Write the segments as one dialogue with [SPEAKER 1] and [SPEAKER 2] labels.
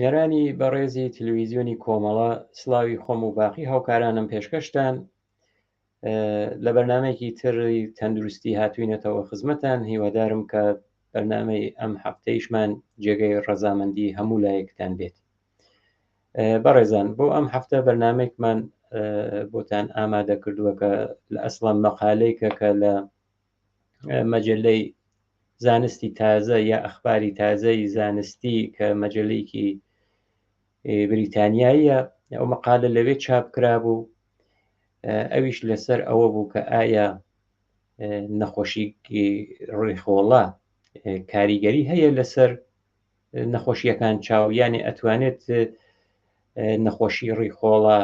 [SPEAKER 1] بینەرانی بەڕێزی تلویزیۆنی کۆمەڵە، سڵاوی خۆم و باقی هاوکارانم پێشکەشتان. لە بەرنمەیەکی تری تەندروستی هاتوینەتەوە خزمەتان. هیوادارم کە بەرنمەی ئەم هەفتەیشمان جێگەی ڕەزامەندی هەموو لایەکتان بێت. بەڕێزان، بۆ ئەم هەفتە بەرنمەیەکمان بۆتان ئامادە کردووە کە لە ئەسڵان مەقالەیەکە کە لە مەجلەی زانستی تازە یا ئەخباری تازەی زانستی کە مەجلەیەکی بریتانیاییە، ئەو مەقالە لەوێ چاپ کرابوو. ئەویش لەسەر ئەوە بوو کە ئایا نەخۆشی ڕیخۆڵە کاریگەری هەیە لەسەر نەخۆشیەکان چاو، یانێ ئەتوانێت نەخۆشی ڕیخۆڵە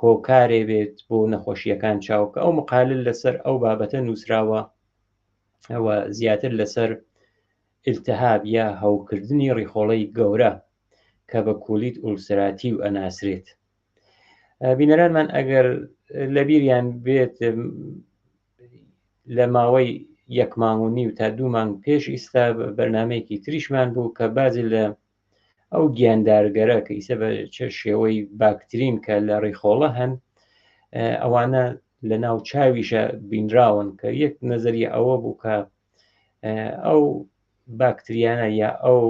[SPEAKER 1] هۆکارێ بێت بۆ نەخۆشیەکان چاو، کە ئەو مقالە لەسەر ئەو بابەتە نووسراوە، ئەوە زیاتر لەسەر التهاب یا هەوکردنی ڕیخۆڵەی گەورە کە بە کولیت ئولسراتی و ئەناسرێت. بینەرانمان ئەگەر لەبیریان بێت، لە ماوەی یەک مانگ و نیو تا 2 مانگ پێش ئیستا بەرنمەیەکی تریشمان بوو کە بازی لە ئەو گیاندارگەرە کە ئیسە بە چه شێوەی باکترین کە لە ڕیخۆڵە هەن، ئەوانە لە ناو چاویشە بینراون، کە یەک نەزەریە ئەوە بوو کە ئەو باکتریانە یا ئەو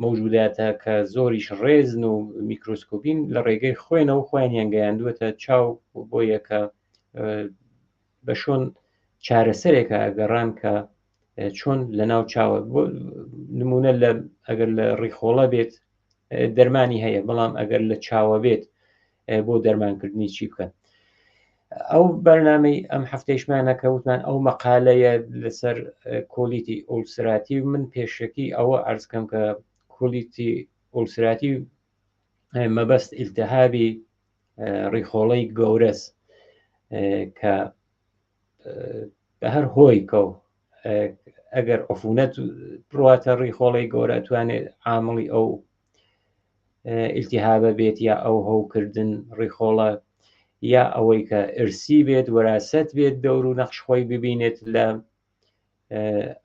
[SPEAKER 1] مەوجوداتە کە زۆریش ڕێزن و میکرۆسکۆپین لە ڕێگەی خوێنەوە خۆیانیان گەیاندووەتە چاو، بۆ یەکە بە شۆن چارەسەرێکە گەڕان کە چۆن لە ناو چاوە. بۆ نمونە لە ئەگەر لە ڕیخۆڵە بێت دەرمانی هەیە، بەڵام ئەگەر لە چاوە بێت بۆ دەرمانکردنی چی بکەن؟ ئەو بەرنمەی ئەم هەفتەیشمانە کە وتمان ئەو مەقالەیە لەسەر کۆلیتی ئولسراتی. من پێشەکی ئەوە ئەرزکەم کە کۆلیتی ئولسراتی مەبەست ئیلتهابی ڕیخۆڵەی گەورەس کە بە هەر هۆیکەو ئەگەر عفونەت بڕاتە ڕیخۆڵەی گەورە توانێت عامڵی ئەو ئیلتیهابە بێت یا ئەو هەوکردن ڕیخۆڵە، یا ئەوەی کە ئرسی بێت، وەراسەت بێت، دەور و نەخش خۆی ببینێت لە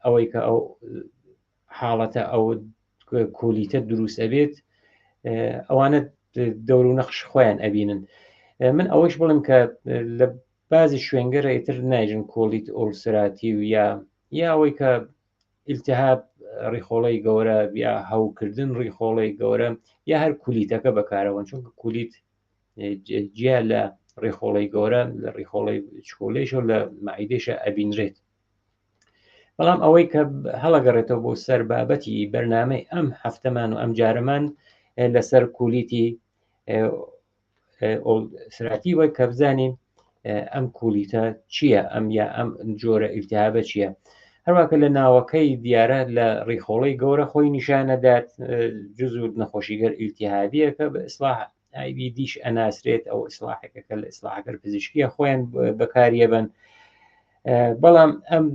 [SPEAKER 1] ئەوەی کە ئەو حاڵەتە ئەو کولیتە دروست ئەبێت، ئەوانە دەور و نەخش خۆیان ئەبینن. من ئەوەیش بڵێم کە لە بازی شوێنگەرە ئیتر نایژن کۆلیت ئۆلسراتی و یا ئەوەی کە ئیلتهاب ڕیخۆڵەی گەورە یا هەوکردن ڕیخۆڵەی گەورە یا هەر کولیتەکە بەکارەوەن، چونکە کولیت جیا لە ڕیخۆڵەی گەورە لە ڕیخۆڵەی چکۆلەیشەوە لە مەعیدەیشە ئەبینرێت. بەڵام ئەوەی کە هەڵەگەڕێتەوە بۆ سەر بابەتی بەرنامەی ئەم هەفتەمان و ئەم جارەمان لەسەر کولیتی سراتی، وەک کە بزانین ئەم کولیتە چییە، ئەم یا ئەم جۆرە ئیلتیهابە چییە. هەروەکە لە ناوەکەی دیارە لە ڕیخۆڵەی گەورە خۆی نیشانەدات، جزو نەخۆشیگەر ئیلتیهابیەکە بە ئیسلاح ئایبیدیش ئەناسرێت، ئەو ئیسلاحەکە کە لە ئیسلاحەکەر پزیشکیە خۆیان بەکاریەبن. بەڵام ئەم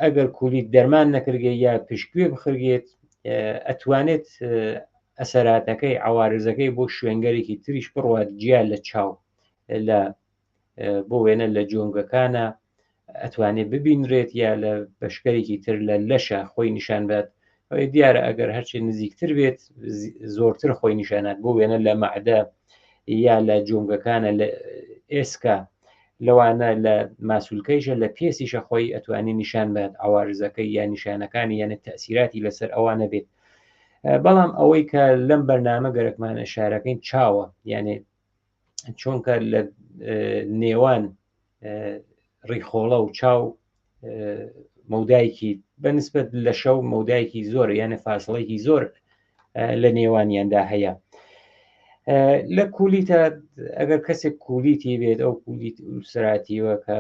[SPEAKER 1] ئەگەر کولیت دەرمان نەکردگێ یا پشتگوێ بخرگێت، ئەتوانێت ئەسەراتەکەی عوارزەکەی بۆ شوێنگەرێکی تریش بڕوات جیا لە چاو، لە بۆ وێنە لە جۆنگەکانە ئەتوانێت ببینرێت یا لە بەشکەرێکی تر لە لەشە خۆی نیشان بات. ئەوەی دیارە ئەگەر هەرچی نزیکتر بێت زۆرتر خۆی نیشانات، بۆ وێنە لە مەعدە یا لە جۆنگەکانە، لە ئێسکا، لەوانە لە ماسولکەیشە، لە پێسیشە خۆی ئەتوانێت نیشان بات عوارزەکەی یا نیشانەکانی، یانە تەسیراتی لەسەر ئەوانە بێت. بەڵام ئەوەی کە لەم بەرنامە گەرەکمانە شارەکەین چاوە، یانێ چونکە لە نێوان ڕیخۆڵە و چاو مەودایکی بەنسبەت لە شەو مەودایکی زۆر، یانە فاصلەیەکی زۆر لە نێوانیاندا هەیە. لە کولیتە ئەگەر کەسێک کولیتی بێت، ئەو کولیت سراتیوە کە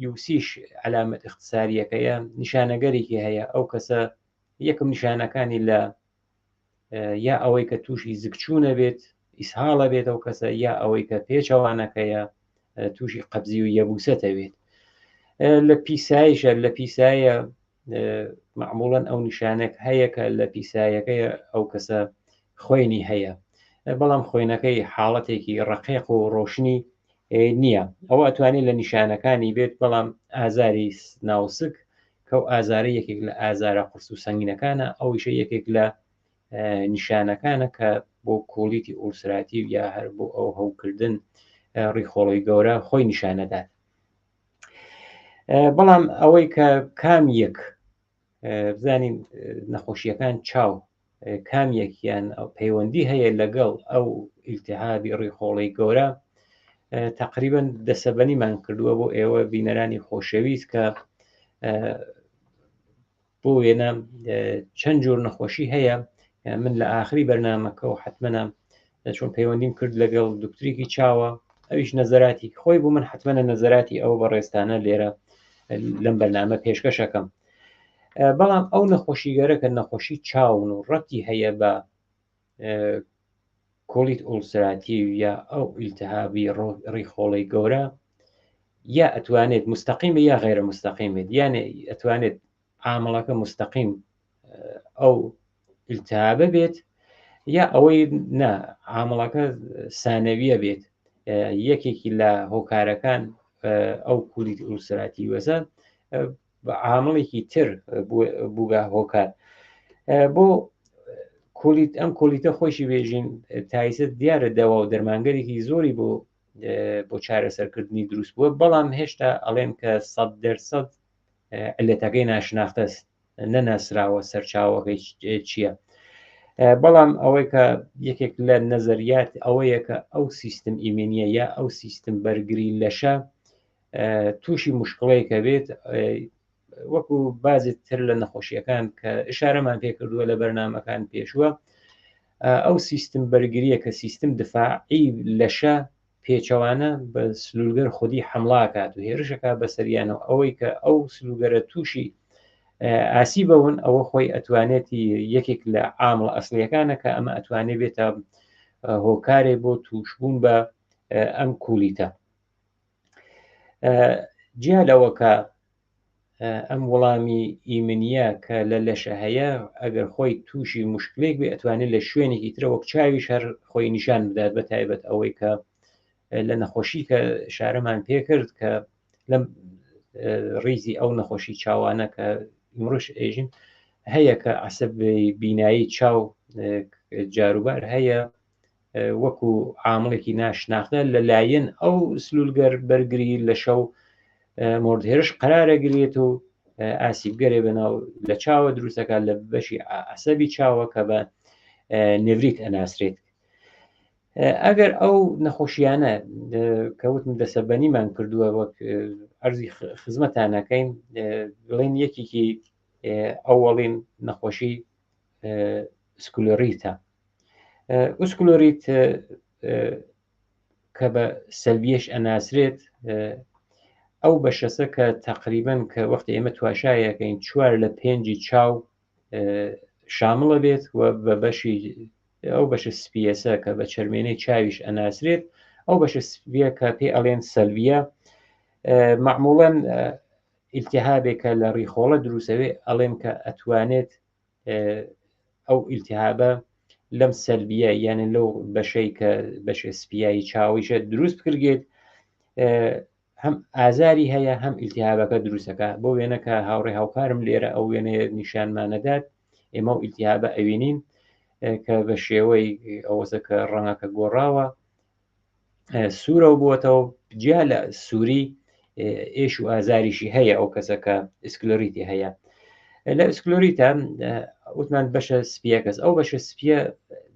[SPEAKER 1] یوسیش علامەت اختصاریەکەیە، نیشانەگەرێکی هەیە. ئەو کەسە یەکەم نیشانەکانی لە یا ئەوەی کە تووشی زگچوونە بێت، ئیسهاڵە بێت ئەو کەسە، یا ئەوەی کە پێچەوانەکەیە تووشی قەبزی و یەبوسەتە بێت. لە پیسایشە، لە پیسایە معموڵەن ئەو نیشانێک هەیە کە لە پیسایەکەی ئەو کەسە خوێنی هەیە، بەڵام خوێنەکەی حاڵەتێکی ڕقێق و ڕۆشنی نییە. ئەوە ئەتوانێت لە نیشانەکانی بێت، بەڵام ئازاری ناوسک کە ئەو ئازارە یەکێک لە ئازارە قورس و سەنگینەکانە، ئەویشە یەکێک لە نیشانەکانە کە بۆ کۆڵیتی ئولسراتیو یا هەر بۆ ئەو هەوکردن ڕیخۆڵەی گەورە خۆی نیشانەدات. بەڵام ئەوەی کە کام یەک بزانین نەخۆشیەکان چاو کام یەکیان ئەو پەیوەندی هەیە لەگەڵ ئەو ئیلتهابی ڕیخۆڵەی گەورە تقریبا دەسەبەنیمان کردووە بۆ ئێوە بینەرانی خۆشەویست کە بۆ وێنە چەند جۆر نەخۆشی هەیە من لە ئاخری بەرنمەکە و حتممە چۆن پەیوەندیم کرد لەگەڵ دکتریکی چاوە ئەویش نەزەراتی خۆی بوو من حتممە نەزەراتی ئەو بەڕێستانە لێرە لەم بەرنامە پێشکەشەکەم بەڵام ئەو نەخۆشیگەرە کە نەخۆشی چاون و ڕەتی هەیە بە کۆلیت ئولسراتی یا ئەو ئیلتهابی ڕیخۆڵەی گەورە یا ئەتوانێت مستەقیم یا غیرە مستەقیم بێت یانێ ئەتوانێت عامڵەکە مستەقیم ئەو ئیلتهابە بێت یا ئەوەی نا عامڵەکە سانەویە بێت یەکێکی لە هۆکارەکان ئەو کولیت ئولسراتی وەزە بە عامڵێکی تر بووگە هۆکار بۆ کۆلیت ئەم کۆلیتە خۆشی بێژین تایسە دیارە دەوا و دەرمانگەرێکی زۆری بۆ بۆ چارەسەرکردنی دروست بووە بەڵام هێشتا ئەڵێن کە سەد دەرسەد علەتەکەی ناشناختەست نەناسراوە سەرچاوەکەی چییە؟ بەڵام ئەوەی کە یەکێک لە نەزەریات ئەوەیە کە ئەو سیستم ئیمێنیە یا ئەو سیستم بەرگری لەشە تووشی مشکڵەیەکە بێت وەکو بازی تر لە نەخۆشیەکان کە ئشارەمان پێ کردووە لە بەرنمەکان پێشوە ئەو سیستم بەرگریە کە سیستم دفاعی لەشە پێچەوانە بە سلولگەر خودی حملاکات و هێرشەکە بەسەریانەوە ئەوەی کە ئەو سلوگەرە تووشی ئاسی بەون ئەوە خۆی ئەتوانێت یەکێک لە عامڵ ئەسلیەکانە کە ئەمە ئەتوانێت بێتە هۆکارێ بۆ توشبوون بە ئەم کولیتە جیا لەوە کە ئەم وەڵامی ئیمنیە کە لە لەشە هەیە ئەگەر خۆی تووشی مشکلێک بێ ئەتوانێت لە شوێنێکی ترە وەک چاویش هەر خۆی نیشان بدات بە تایبەت ئەوەی کە لە نەخۆشی کە شارەمان پێکرد کە لەم ریزی ئەو نەخۆشی چاوانە کە ئیمڕۆش ئێژین هەیە کە عسب بینایی چاو جاروبار هەیە وەکو عامڵێکی ناشناختە لەلایەن ئەو سلولگەر بەرگری لە شەو مۆرد هێرش قەرارەگرێت و ئاسیبگەرێ بەناو لە چاوە دروستەکە لە بەشی عسەبی چاوە کە بە نێوریت ئەناسرێت ئەگەر ئەو نەخۆشیانە کەوتم دەسەبەنیمان کردووە وەک ئەرزی خزمەتانەکەین بڵێن یەکێکی ئەوەڵین نەخۆشی سکولۆریتە ئوسکلۆریت کە بە سەلبیەش ئەناسرێت ئەو بەشەسە کە تقریبن کە وەختی ئێمە تواشایەکەین چوار لە پێنجی چاو شامڵە بێت و بە بەشی ئەو بەشە سپیەسە کە بە چرمێنەی چاویش ئەناسرێت ئەو بەشە سپیە کە پێ ئەڵێن سەلویە معموڵەن ئیلتیهابێکە لە ڕیخۆڵە دروستەوێ ئەڵێن کە ئەتوانێت ئەو ئیلتیهابە لەم سەلبیە یانە لەو بەشەی کە بەشێ سپیایی چاویشە دروست بکرگێت هەم ئازاری هەیە هەم ئیلتیهابەکە دروستەکە بۆ وێنەکە هاوڕێ هاوکارم لێرە ئەو وێنەیە نیشانمانەدات ئێمە و ئیلتیهابە ئەوینین کە بە شێوەی ئەوەسە کە ڕەنگەکە گۆڕاوە سوورەوە بووەتەوە جیا لە سووری ئێش و ئازاریشی هەیە ئەو کەسە کە ئسکلۆریتی هەیە لە ئسکلۆریتە وتمان بەشە سپیەکەس ئەو بەشە سپیە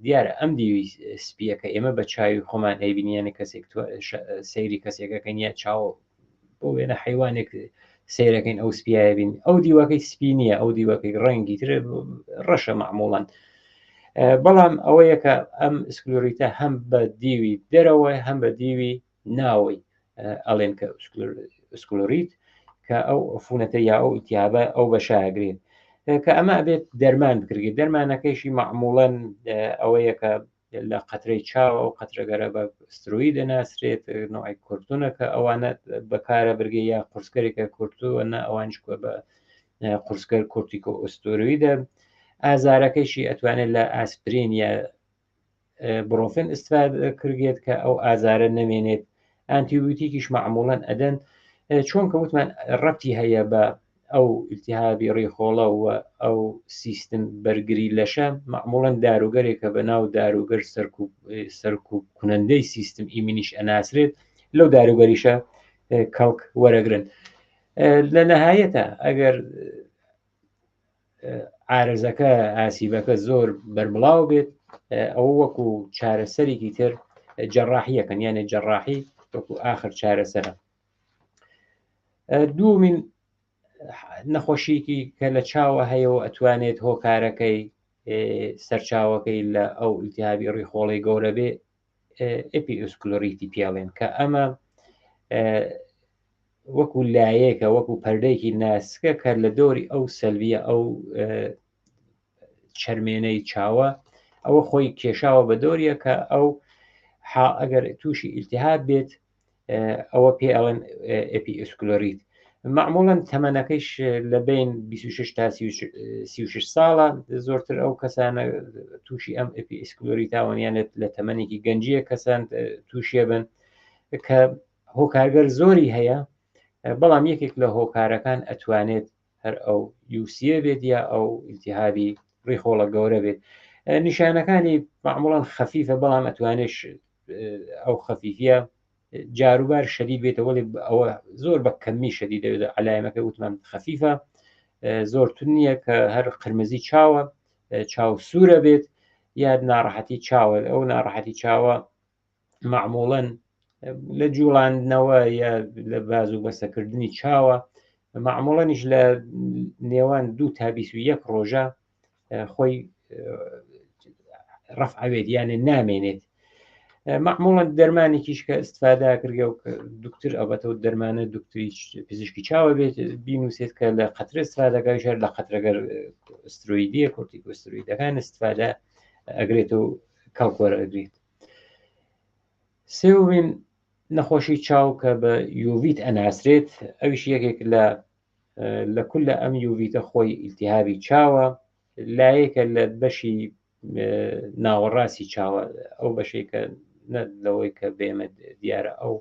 [SPEAKER 1] دیارە ئەم دیوی سپیەکە ئێمە بە چاوی خۆمان ئەیبینیانە کەسێک سەیری کەسێکەکە نیە چاو بۆ وێنە حیوانێک سیرەکەین ئەو سپیایە بین ئەو دیوەکەی سپی نییە ئەو دیوەکەی ڕەنگی تر ڕەشە معموڵەن بەڵام ئەوەیە کە ئەم سکلۆریتە هەم بە دیوی دەرەوە هەم بە دیوی ناوەی ئەڵێن کە سکلۆریت کە ئەو عفونەتە یا ئەو ئیتیابە ئەو بەشاگرێت کە ئەمە ئەبێت دەرمان بکرێت دەرمانەکەیشی معموڵەن ئەوەیە کە لە قەترەی چاوە ئەو قەترەگەرە بە ستروی دەناسرێت نوعی کورتونە کە ئەوانە بەکارە برگێ یا قورسکەرێکە کورتووە نە ئەوانش کۆ بە قورسکەر کورتیکۆ ئۆستۆرویدە ئازارەکەیشی ئەتوانێت لە ئاسپرین یا بڕۆفن استفاد کردێت کە ئەو ئازارە نەمێنێت ئانتیبیوتیکیش معموڵەن ئەدەن چۆن کە وتمان ڕەتی هەیە بە ئەو ئیلتیهابی ڕیخۆڵە و ئەو سیستم بەرگری لەشە مەعموڵەن داروگەرێکە بە ناو داروگەر سەرکوب کونەندەی سیستم ئیمینیش ئەناسرێت لەو داروگەریشە کەڵک وەرەگرن لە نەهایەتە ئەگەر ئارەزەکە ئاسیبەکە زۆر بەربڵاو بێت ئەوە وەکو چارەسەرێکی تر جەڕاحیەکەن یانێ جەڕاحی وەکو ئاخر چارەسەرە دوومین نەخۆشیکی کە لە چاوە هەیە و ئەتوانێت هۆکارەکەی سەرچاوەکەی لە ئەو ئیلتیهابی ڕیخۆڵەی گەورە بێ ئەپی ئۆسکلۆریتی پێڵێن کە ئەمە وەکو لایەکە وەکو پەردەیەکی ناسکە کە لە دۆری ئەو سەلویە ئەو چەرمێنەی چاوە ئەوە خۆی کێشاوە بە دۆریە کە ئەو ئەگەر تووشی ئیلتهاب بێت ئەوە پێ ئەڵێن ئەپی ئەسکلۆریت معموڵەن تەمەنەکەیش لە بین 26 تا 36 ساڵە زۆرتر ئەو کەسانە تووشی ئەم ئەپی ئەسکلۆریتاوەن یان لە تەمەنێکی گەنجیە کەسان تووشیە بن کە هۆکارگەر زۆری هەیە بەڵام یەکێک لە هۆکارەکان ئەتوانێت هەر ئەو یوسیە بێت یا ئەو ئیلتیهابی ڕیخۆڵە گەورە بێت نیشانەکانی معموڵەن خەفیفە بەڵام ئەتوانێت ئەو خەفیفە جاروبار شەدید بێتەوە ئەوە زۆر بە کەمی شەدید دەبێت علایمەکە وتمان خەفیفە زۆر تون نییە کە هەر قرمزی چاوە چاو سوورە بێت یاد ناڕەحەتی چاوە ئەو ناڕەحەتی چاوە معموڵەن لە جوڵاندنەوە یا لە باز و بەسەکردنی چاوە معموڵەنیش لە نێوان دوو تا 21 ڕۆژە خۆی ڕەفعەوێت یانێ نامێنێت معموڵەن دەرمانێکیش کە استفادا کردگە و دکتر ئەبەتەوە دەرمانە دکتری پزیشکی چاوە بێت بینوسێت کە لە قەترە استفادەکەش هەر لە قەترەگەر سترۆیدیە کۆرتیکۆسترۆیدەکان استفادە ئەگرێت و کەڵک وەرئەگریت سێومین نەخۆشی چاو کە بە یوڤیت ئەناسرێت ئەویش یەکێک لە لە کولە ئەم یوڤیتە خۆی ئیلتیهابی چاوە لایەکە لە بەشی ناوەڕاستی چاوە ئەو بەشێکە لەوەی کە بێمە دیارە ئەو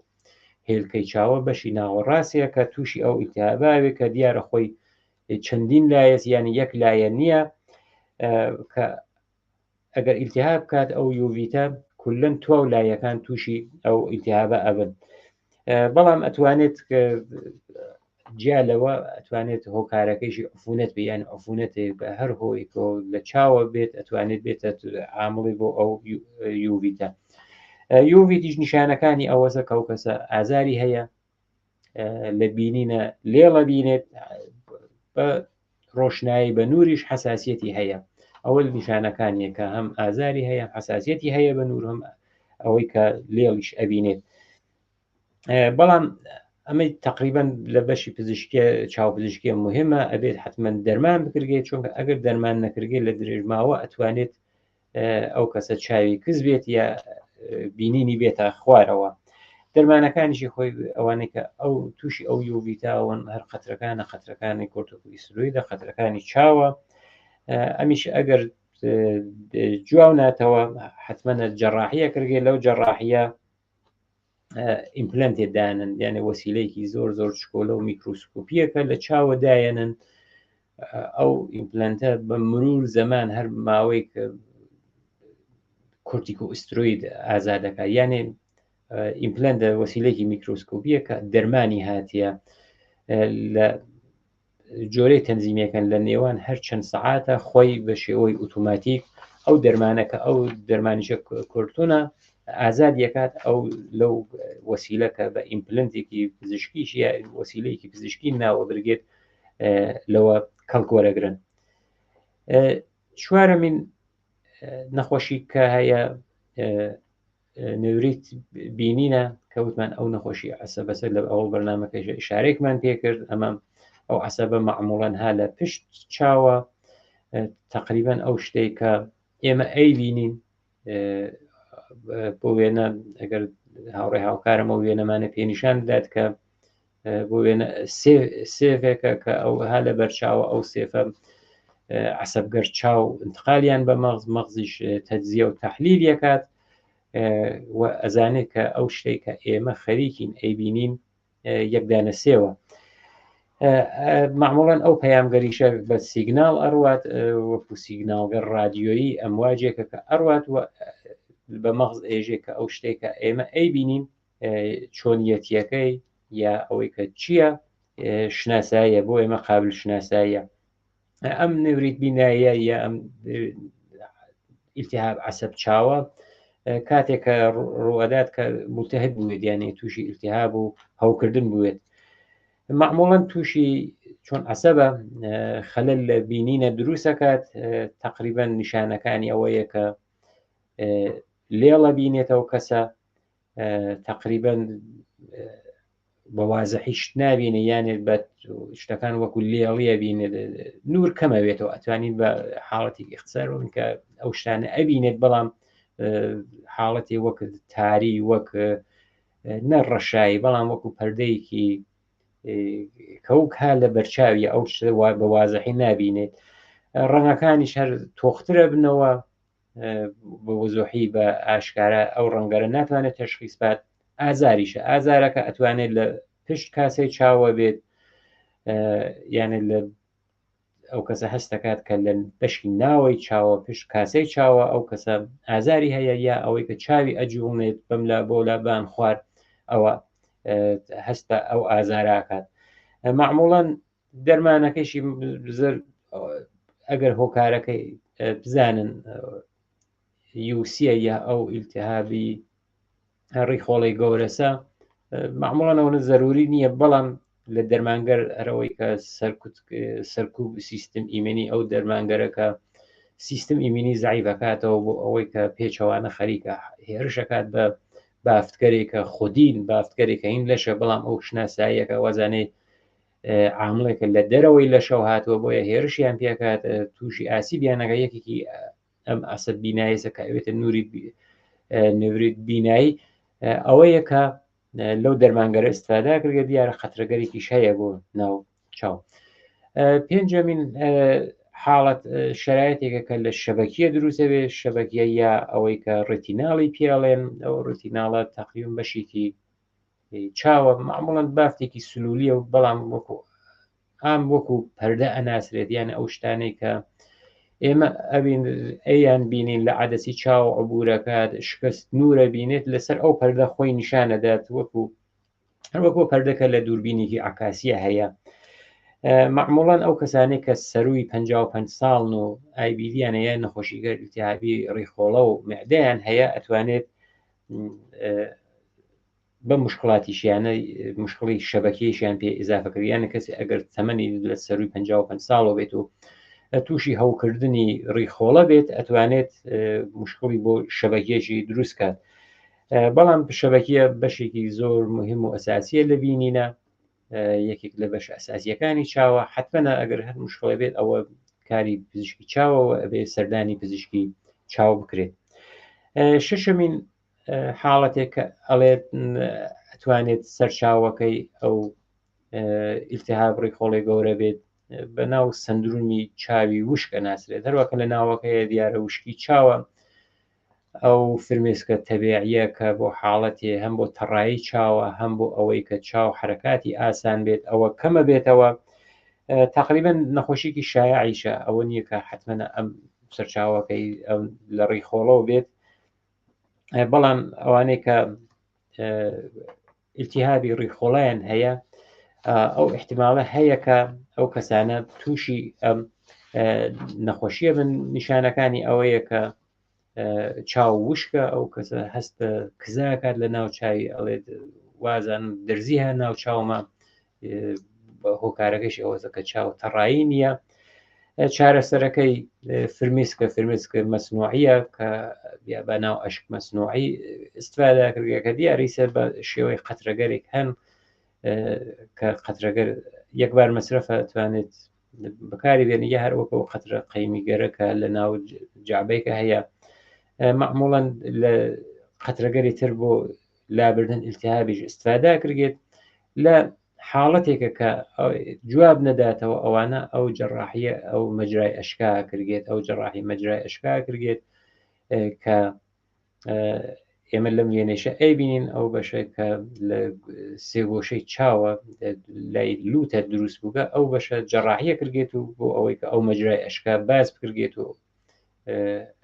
[SPEAKER 1] هێلکەی چاوە بەشی ناوەڕاستیە کە تووشی ئەو ئیلتیهاباوێ کە دیارە خۆی چەندین لایەت یعنی یەک لایە نییە کە ئەگەر ئیلتیهاب بکات ئەو یوڤیتە کولەن تواو لایەکان تووشی ئەو ئیلتیهابە ئەبن بەڵام ئەتوانێت جیا لەوە ئەتوانێت هۆکارەکەیشی عفونەت بێ یان عفونەتێک بە هەر هۆیەکەوە لە چاوە بێت ئەتوانێت بێتە عامڵی بۆ ئەو یوڤیتە یوڤیتیش نیشانەکانی ئەوەسە کە ئەو کەسە ئازاری هەیە لە بینینە لێڵە بینێت بە ڕۆشنایی بە نوریش حساسیەتی هەیە ئەوە نیشانەکانیە کە هەم ئازاری هەیە حساسیەتی هەیە بە نور هەم ئەوەی کە لێڵیش ئەبینێت بەڵام ئەمەی تقریبان لە بەشی پزیشکیە چاو پزیشکیە مهمە ئەبێت حتمما دەرمان بکرگێت چونکە ئەگەر دەرمان نەکرگێت لە درێژماوە ئەتوانێت ئەو کەسە چاوی کز بێت یا بینینی بێتە خوارەوە دەرمانەکانیشی خۆی ئەوانەی کە ئەو تووشی ئەو یوڤیتاون هەر قەترەکانە قەترەکانی کۆرتۆکوئیسترۆیدە قەترەکانی چاوە ئەمیش ئەگەر جواب ناتەوە حتممە جەڕاحیە کردگێ لەو جەڕاحیە ئیمپلنتێ دانن یانە وەسیلەیەکی زۆر زۆر چکۆلە و میکرۆسکۆپیەکە لە چاوە دایەنن ئەو ئیمپلنتە بە مرور زەمان هەر ماوەی کورتیکۆ ئوسترۆید ئازادەکە یانێ ئیمپلنتە وەسیلەیەکی میکرۆسکۆپیە کە دەرمانی هاتیە لە جۆرەی تەنزیمیەکەن لە نێوان هەر چەند سەعاتە خۆی بە شێوەی ئۆتۆماتیک ئەو دەرمانە کە ئەو دەرمانیشە کورتونە ئازاد یەکات ئەو لەو وەسیلە کە بە ئیمپلنتێکی پزیشکیش یا وەسیلەیەکی پزیشکی ناوە برگێت لەوە کەڵک وەرەگرن چوارەمین نەخۆشی کە هەیە نوریت بینینە کە وتمان ئەو نەخۆشی عسەبەسە لە ئەوڵ بەرنمەکەش شارێکمان پێکرد ئەمە ئەو عسەبە معموڵەن ها لە پشت چاوە تقریبان ئەو شتێک کە ئێمە ئەی بینین بۆ وێنە ئەگەر هاوڕێ هاوکارم ئەو وێنەمانە پێنیشان بدات کە بۆ وێنە سێفێکە کە ئەو ها لە بەرچاوە ئەو سێفە عسەبگەر چاو انتقالیان بە مەغز مەغزیش تەجزیە و تحلیل یەکات و ئەزانێت کە ئەو شتێک کە ئێمە خەریکین ئەیبینین یەکدانە سێوە. معموڵەن ئەو پەیامگەریشە بە سیگناڵ ئەڕوات وەکو سیگناڵگەر ڕادیۆیی ئەمواجێکە کە ئەڕوات و بە مەغز ئێژێ کە ئەو شتێکە ئێمە ئەیبینین چۆنیەتیەکەی یا ئەوەی کە چییە شناساییە بۆ ئێمە قابل شناساییە ئەم نوریت بینایە یا ئەم التهاب عسب چاوە کاتێک کە ڕوئەدات کە ملتهب بوێت یانێ تووشی التهاب و هەوکردن بوێت معموڵەن تووشی چۆن عسەبە خەلل لە بینینە دروستەکات تقریبا نیشانەکانی ئەوەیە کە لێڵە بینێتەوە کەسە تقریبا بە وازحی شت نابینێ یانێ بە شتەکان وەکو لێڵیە بینێت نور کەمە بێتەوە ئەتوانین بە حاڵەتی اختصار بن کە ئەو شتانە ئەبینێت بەڵام حاڵەتی وەک تاری وەک نە ڕەشایی بەڵام وەکو پەردەیەکی کەوک ها لە بەرچاویە ئەو شتە بە وازحی نابینێت ڕەنگەکانیش هەر تۆخترە بنەوە بە وزوحی بە ئاشکارا ئەو ڕەنگەرە ناتوانێت تەشخیص بات ئازاریشە ئازارەکە ئەتوانێت لە پشت کاسەی چاوە بێت یانە لە ئەو کەسە هەست دەکات کە لە بەشی ناوەی چاوە پشت کاسەی چاوە ئەو کەسە ئازاری هەیە یا ئەوەی کە چاوی ئەجوڵنێت بەم لە بۆ لە بان خوار ئەوە هەست بە ئەو ئازاراکات معموڵەن دەرمانەکەشی زر ئەگەر هۆکارەکەی بزانن یوسیە یا ئەو ئیلتهابی ڕیخۆڵی گەورەسە معموڵەن ئەوەنە زەروری نییە بەڵام لە دەرمانگەر هەرەوەی کە سەرکوت سەرکوب سیستم ئیمێنی ئەو دەرمانگەرەکە سیستم ئیمینی زعیبەکاتەوە بۆ ئەوەی کە پێچەوانە خەریکە هێرشەکات بە بافتگەرێکە خودین بافتگەرێکە هین لەشە بەڵام ئەو شناساییەکە وازانێ عامڵێکە لە دەرەوەی لەشەوە هاتووە بۆیە هێرشیان پێکات تووشی ئاسیبیانەکە یەکێکی ئەم ئەسد بینایسە کە ئەوێتە نوری نوریت بینایی ئەوەیە کە لەو دەرمانگەرە استفادا کردگە دیارە قەترەگەرێکیش هەیە بۆ ناو چاو پێنجەمین حاڵەت شرایەتێکە کە لە شەبەکیە دروستە بێ شەبەکیە یا ئەوەی کە ڕێتیناڵی پێڵێن ئەو ڕێتیناڵە تەقریبن بەشێکی چاوە معموڵەن بافتێکی سلولیە و بەڵام وەکو ئام وەکو پەردە ئەناسرێت یان ئەو شتانەی کە ئێمە ئەوین ئەیان بینین لە عادەسی چاو عبورەکات شکست نورە بینێت لەسەر ئەو پەردە خۆی نیشانەدات وەکو هەروەکو پەردەکە لە دووربینێکی عکاسیە هەیە معموڵەن ئەو کەسانێک کە سەروی 55 ساڵن و ئایبیدیان هەیە نەخۆشیگەر التهابی ڕیخۆڵە و معدەیان هەیە ئەتوانێت بە مشکڵاتیشیانە مشکڵی شەبەکەیشیان پێ ئیزافە کرد یانە کەسی ئەگەر تەمەنی لە سەروی 55 ساڵەوە بێت و تووشی هەوکردنی ڕیخۆڵە بێت ئەتوانێت مشکڵی بۆ شەبەکیەکی دروست کات بەڵام شەبەکیە بەشێکی زۆر مهم و ئەساسیە لە بینینە یەکێک لە بەش ئەساسیەکانی چاوە حتممە ئەگەر هەر مشکڵە بێت ئەوە کاری پزیشکی چاوەوە ئەبێ سەردانی پزیشکی چاو بکرێت شەشەمین حاڵەتێک کە ئەڵێت ئەتوانێت سەرچاوەکەی ئەو ئیلتهاب ڕیخۆڵی گەورە بێت بە ناو سندرومی چاوی وشکە ناسرێت هەروەکە لە ناوەکەی دیارە وشکی چاوە ئەو فرمێسکە تەبیعیە کە بۆ حاڵەتێ هەم بۆ تەڕایی چاوە هەم بۆ ئەوەی کە چاو حرەکاتی ئاسان بێت ئەوە کەمە بێتەوە تقریبا نەخۆشیێکی شایعیشە ئەوە نییە کە حتممە ئەم سەرچاوەکەی ئەم لە ڕیخۆڵەوە بێت بەڵام ئەوانەی کە التهابی ڕیخۆڵیان هەیە ئەو احتمالە هەیە کە ئەو کەسانە تووشی ئەم نەخۆشیە بن نیشانەکانی ئەوەیە کە چاو وشکە ئەو کەسە هەست بە کزاکات لە ناو چاوی ئەڵێت وازان درزی هە ناو چاومە هۆکارەکەش ئەوەزە کە چاو تەڕایی نییە چارەسەرەکەی فرمیسکە فرمیسکە مەسنوعیە کە بە ناو ئەشک مەسنوعی استفادا کردگە کە دیاری سەر بە شێوەی قەترەگەرێک هەن کە قەترەگەر یەکبار مەسرەفە توانێت بەکاری بێنی یا هەر وەکو قەترە قەیمی گەرەکە لە ناو جعبەیەکە هەیە معموڵەن لە قەترەگەری تر بۆ لابردن التهابیش استفادا کردێت لە حاڵەتێکە کە جواب نەداتەوە ئەوانە ئەو جەڕاحیە ئەو مەجرای ئەشکا کردێت ئەو جەڕاحی مەجرای ئەشکا کردێت کە ئێمە لەم وێنەیشە ئەیبینین ئەو بەشە کە لە سێگۆشەی چاوە لای لوتە دروست بووگە ئەو بەشە جەڕاحیە کردگێت و بۆ ئەوەی کە ئەو مەجرای ئەشکا باز بکرگێت و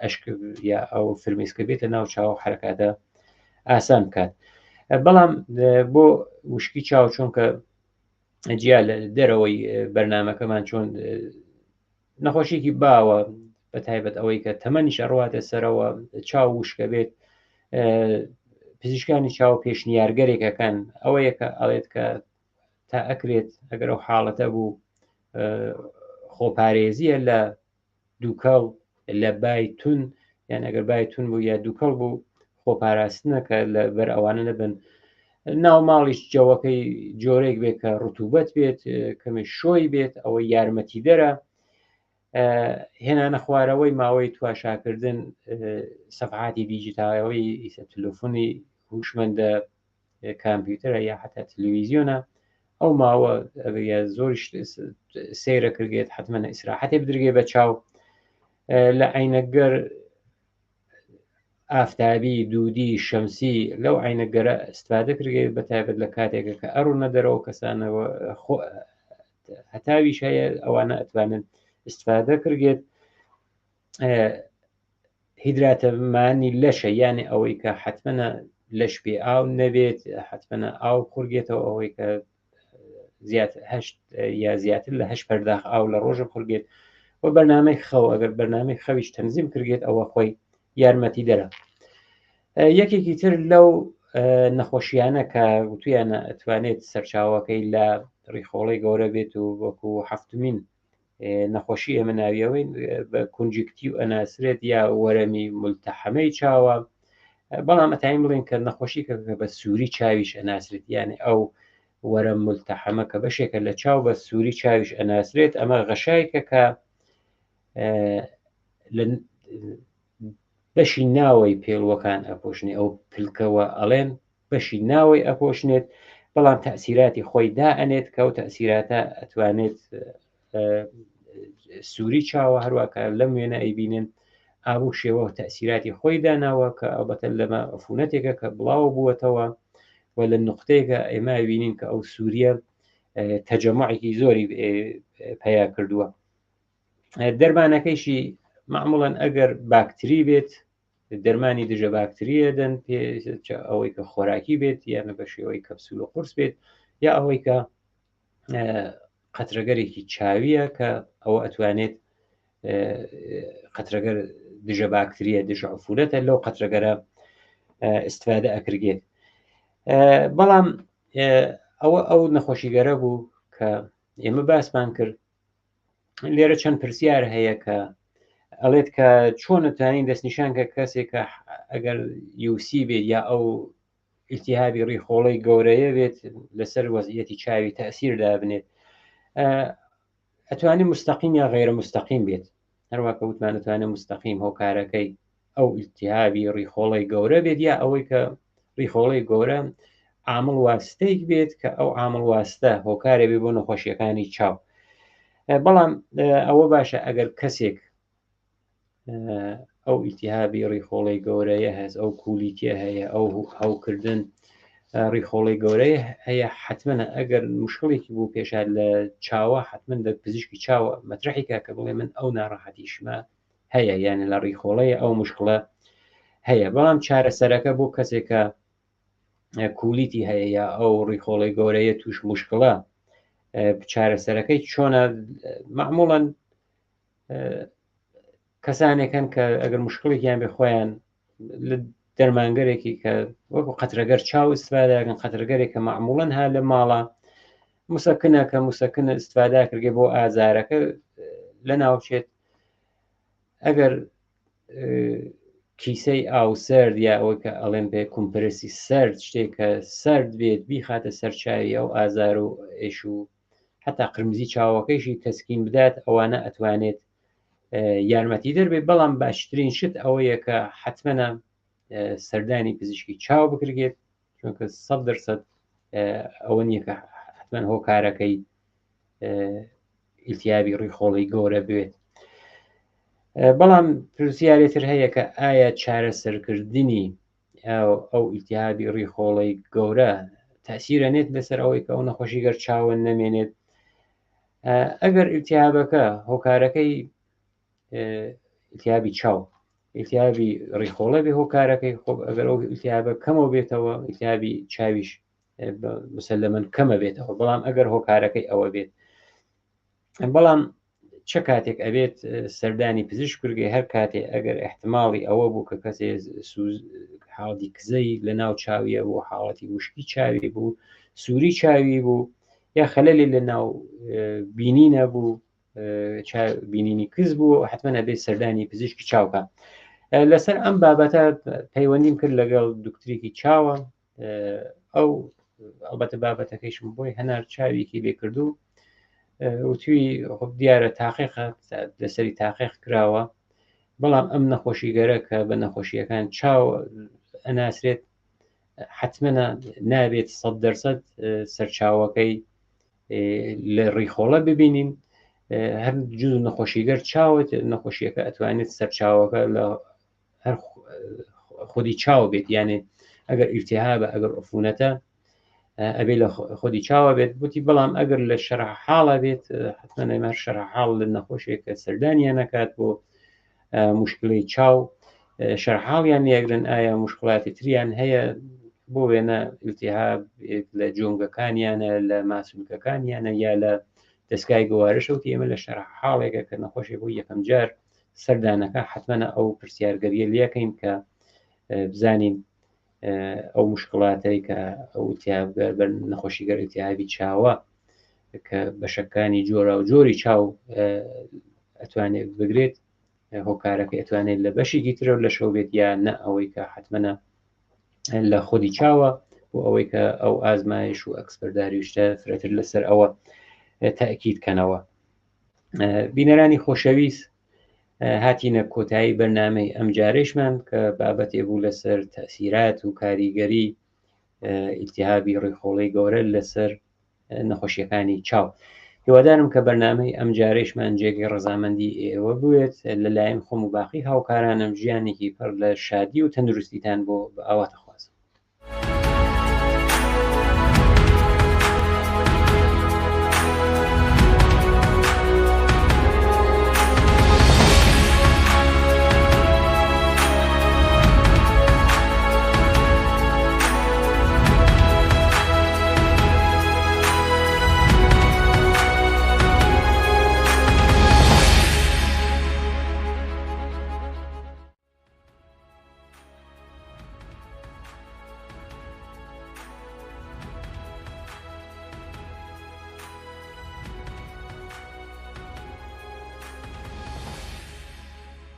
[SPEAKER 1] ئەشک یا ئەو فرمیسکە بێتە ناو چاو حرکاتە ئاسان بکات بەڵام بۆ وشکی چاو چۆنکە جیا لە دەرەوەی بەرنمەکەمان چۆن نەخۆشیێکی باوە بە تایبەت ئەوەی کە تەمەنیش ئەڕواتە سەرەوە چاو وشکە بێت پزیشکانی چاو پێشنیارگەرێکەکان ئەوەیە کە ئەڵێت کە تا ئەکرێت ئەگەر ئەو حاڵەتە بوو خۆپارێزیە لە دووکەڵ لە بای تون یان ئەگەر بای تون بوو یا دووکەڵ بوو خۆپاراستنە کە لە بەر ئەوانە نەبن ناو ماڵیش جەوەکەی جۆرێک بێت کە ڕتوبەت بێت کەمێ شۆی بێت ئەوە یارمەتی دەرە هێنانە خوارەوەی ماوەی تواشاکردن سەفعاتی دیجیتاڵی ئیسە تلفۆنی هوشمەندە کامپیوتەرە یا حتا تلویزیۆنە ئەو ماوە زۆریش سەیرە کردێت حتممە ئیسراحەتێ بدرگێ بە چاو لە عینەگەر ئافتابی دوودی شەمسی لەو عینەگەرە استفادە کردێت بە تایبەت لە کاتێکە کە ئەڕوونە دەرەوە کەسانەوە هەتاویش هەیە ئەوانە ئەتوانن استفادە کردێت هیدراتەمانی لەشە یانێ ئەوەی کە حتممە لەش بێ ئاو نەبێت حتممە ئاو خورگێتەوە ئەوەی کە زیاتر هەشت یا زیاتر لە هەش پەرداخ ئاو لە ڕۆژە خورگێت و بەرنمەی خەو ئەگەر بەرنمەی خەویش تەنزیم کردێت ئەوە خۆی یارمەتی دەرە یەکێکی تر لەو نەخۆشیانە کە وتویانە ئەتوانێت سەرچاوەکەی لە ڕیخۆڵی گەورە بێت و وەکو هەفتمین نەخۆشی ئێمە ناویەوەین بە کونجکتی و ئەناسرێت یا وەرەمی ملتەحەمەی چاوە بەڵام ئەتاین بڵێن کە نەخۆشی کە بە سووری چاویش ئەناسرێت یانێ ئەو وەرە ملتەحەمە کە بەشێکە لە چاو بە سووری چاویش ئەناسرێت ئەمە غەشایکە کە لە بەشی ناوەی پێڵوەکان ئەپۆشنێ ئەو پلکەوە ئەڵێن بەشی ناوەی ئەپۆشنێت بەڵام تەسیراتی خۆی دائەنێت کە ئەو تەسیراتە ئەتوانێت سووری چاوە هەروواکە لەم وێنە ئەیبینن ئابوو شێوە تەسیراتی خۆی داناوە کە ئەڵبەتە لەمە عفونەتێکە کە بڵاو بووەتەوە و لە نقطەیەکە ئێمە بینین کە ئەو سووریە تەجەمعێکی زۆری پەیا کردووە دەرمانەکەیشی معموڵەن ئەگەر باکتری بێت دەرمانی دژە باکتریە دەن پێ ئەوەی کە خۆراکی بێت یانە بە شێوەی کەپسول و قورس بێت یا ئەوەی کە قەترەگەرێکی چاویە کە ئەوە ئەتوانێت قەترەگەر دژە باکتریە دژە عفولەتە لەو قەترەگەرە استفادە ئەکرگێت بەڵام ئەوە ئەو نەخۆشیگەرە بوو کە ئێمە باسمان کرد لێرە چەند پرسیار هەیە کە ئەڵێت کە چۆن توانین دەستنیشان کە کەسێکە ئەگەر یوسی بێت یا ئەو ئیلتیهابی ڕیخۆڵەی گەورەیە بێت لەسەر وەزیەتی چاوی تەسیر دابنێت ئەتوانێت مستەقیم یا غیرە مستەقیم بێت هەروە کە وتمان دەتوانێت مستەقیم هۆکارەکەی ئەو ئیلتیهابی ڕیخۆڵەی گەورە بێت یا ئەوەی کە ڕیخۆڵەی گەورە عامل واستەیەک بێت کە ئەو عامل واستە هۆکارێ بێ بۆ نەخۆشیەکانی چاو بەڵام ئەوە باشە ئەگەر کەسێک ئەو ئیتیهابی ڕیخۆڵەی گەورەیە هەست ئەو کولیتیە هەیە ئەو هەوکردن ڕیخۆڵەی گەورەی هەیە حتممە ئەگەر مشکڵێکی بوو پێشات لە چاوە حتمما دە پزیشکی چاوە مەترحیکە کە بڵێ من ئەو ناڕەحەتیشمە هەیە یانە لە ڕیخۆڵەیە ئەو مشکڵە هەیە بەڵام چارەسەرەکە بۆ کەسێکە کولیتی هەیە یا ئەو ڕیخۆڵەی گەورەیە توش مشکڵە چارەسەرەکەی چۆنە معموڵەن کەسانێکن کە ئەگەر مشکلێکیان بێ خۆیان لە دەرمانگەرێکی کە وەکو قەترەگەر چاو استفادەکەن قەترەگەرێک کە معموڵەن ها لە ماڵە مسەکنە کە مسەکنە استفادا کردگە بۆ ئازارەکە لە ناوچێت ئەگەر کیسەی ئاو سرد یا ئەوەی کە ئەڵێن پێ کومپرسی سرد شتێک کە سرد بێت بیخاتە سەرچاوی ئەو ئازار و ئێش و هەتا قرمزی چاوەکەیشی تەسکین بدات ئەوانە ئەتوانێت یارمەتی دەربێت بەڵام باشترین شت ئەوەیە کە حتممە سەردانی پزیشکی چاو بکرێت چونکە سە دەرسەد ئەوە نییە کە حتمما هۆکارەکەی ئیلتیابی ڕیخۆڵی گەورە بێت بەڵام پرسیارێتر هەیە کە ئایا چارەسەرکردنی ئەو ئیلتیهابی ڕیخۆڵەی گەورە تەسیرە نێت لەسەر ئەوەی کە ئەو نەخۆشی گەر چاوە نەمێنێت. ئەگەر ئیلتیهابەکە هۆکارەکەی ئیلتیهابی چاو ئیلتیهابی ڕیخۆڵە بێ هۆکارەکەی، خۆ ئەگەر ئەو ئیلتیهابە کەمەوە بێتەوە ئیلتیهابی چاویش مسلمەن کەمە بێتەوە، بەڵام ئەگەر هۆکارەکەی ئەوە بێت. بەڵام چه کاتێک ئەبێت سەردانی پزیشک بکرێ؟ هەر کاتێ ئەگەر احتماڵی ئەوە بوو کە کەسێ حاڵی کزەی لە ناو چاویە بوو، حاڵەتی وشکی چاوی بوو، سووری چاوی بوو، یا خەلەلی لە ناو بینینە بوو، بینینی کز بوو، حتمما ئەبێت سەردانی پزیشکی چاوکە. لەسەر ئەم بابەتە پەیوەندیم کرد لەگەڵ دکترێکی چاوە، ئەو ئەلبەتە بابەتەکەیشم بۆی هەنار چاویکی لێ کردو وتوی خب دیارە تاقیقە لەسەری تاقیق کراوە، بەڵام ئەم نەخۆشیگەرە کە بە نەخۆشیەکان چاو ئەناسرێت حتمما نابێت 100% سەرچاوەکەی لە ڕیخۆڵە ببینین. هەر جوز نەخۆشیگەر چاوت نەخۆشیەکە ئەتوانێت سەرچاوەکە لە هەر خودی چاو بێت، یانێ ئەگەر ئیلتیهابە ئەگەر عفونەتە ئەبێ لە خودی چاوە بێت بوتی. بەڵام ئەگەر لە شەرح حاڵە بێت حتمما ئێمە شەرح حاڵ لە نەخۆشێک کە سەردانیان نەکات بۆ مشکلەی چاو شەرح حاڵیان یەگرن، ئایا مشکلاتی تریان هەیە بۆ وێنە ئیلتیهاب لە جۆنگەکانیانە لە ماسولکەکانیانە یا لە دەستگای گوارشەوتی. ئێمە لە شەرح حاڵێکە کە نەخۆشی بۆ یەکەم جار سەردانەکە حتمما ئەو پرسیارگەریە لەکەین کە بزانین ئەو مشکلاتەی کە ئەو ئیلتیهابگەر بەر نەخۆشیگەر ئیلتیهابی چاوە کە بەشەکانی جۆرا و جۆری چاو ئەتوانێت بگرێت، هۆکارەکە ئەتوانێت لە بەشێکی ترەوە لە شەو بێت یا نە ئەوەی کە حتمما لە خودی چاوە، بۆ ئەوەی کە ئەو ئازمایش و ئەکسپەرداری شتە فرەتر لەسەر ئەوە تاکید کەنەوە. بینەرانی خۆشەویست، هاتینە کۆتایی بەرنامەی ئەم جارێشمان کە بابەتێ بوو لەسەر تەسیرات و کاریگەری ئیلتیهابی ڕیخۆڵەی گەورە لەسەر نەخۆشیەکانی چاو. هیوادارم کە بەرنامەی ئەم جارێشمان جێگەی ڕەزامەندی ئێوە بوێت. لەلایەن خۆم و باقی هاوکارانم ژیانێکی پڕ لە شادی و تەندروستیتان بۆ ئاواتە خۆم.